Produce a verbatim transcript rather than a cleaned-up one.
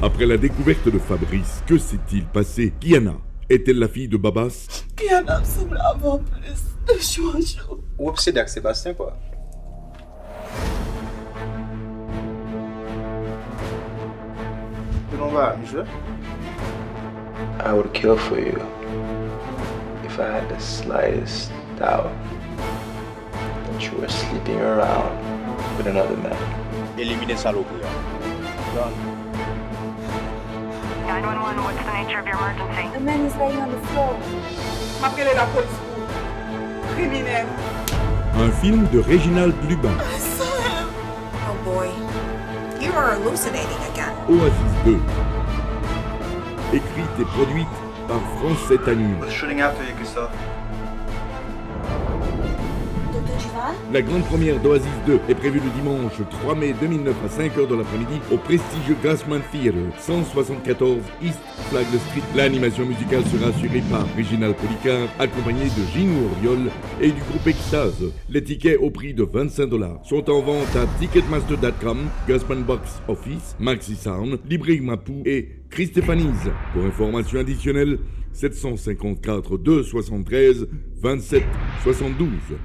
Après la découverte de Fabrice, que s'est-il passé? Kiana est-elle la fille de Babas? Kiana ap sanble avè w plis de jou an jou. Ou obsede ak Sebastien kwa. Ou non ba m jwe. I would kill for you if I had the slightest doubt that you were sleeping around with another man. Elimine salopri a. Done. Nine one one, what's the nature of your emergency? The man is laying on the floor. M ap rele lapolis pou kriminèl. Un film de Réginald Lubin, I saw him. Oh boy, you are hallucinating again. Oasis deux. Écrite et produite par France sept Animaux. Was shooting after you, Christophe. Doktè Duval? La grande première d'Oasis deux est prévue le dimanche trois mai deux mille neuf à cinq heures de l'après-midi au prestigieux Gassman Theater, cent soixante-quatorze East Flagler Street. L'animation musicale sera assurée par Réginald Policard, accompagné de Gino Oriol et du groupe Extase. Les tickets au prix de vingt-cinq dollars sont en vente à ticketmaster dot com, Gassman Box Office, Maxi Sound, Librairie Mapou et Christefani's. Pour information additionnelle, sept cent cinquante-quatre deux soixante-treize vingt-sept soixante-douze.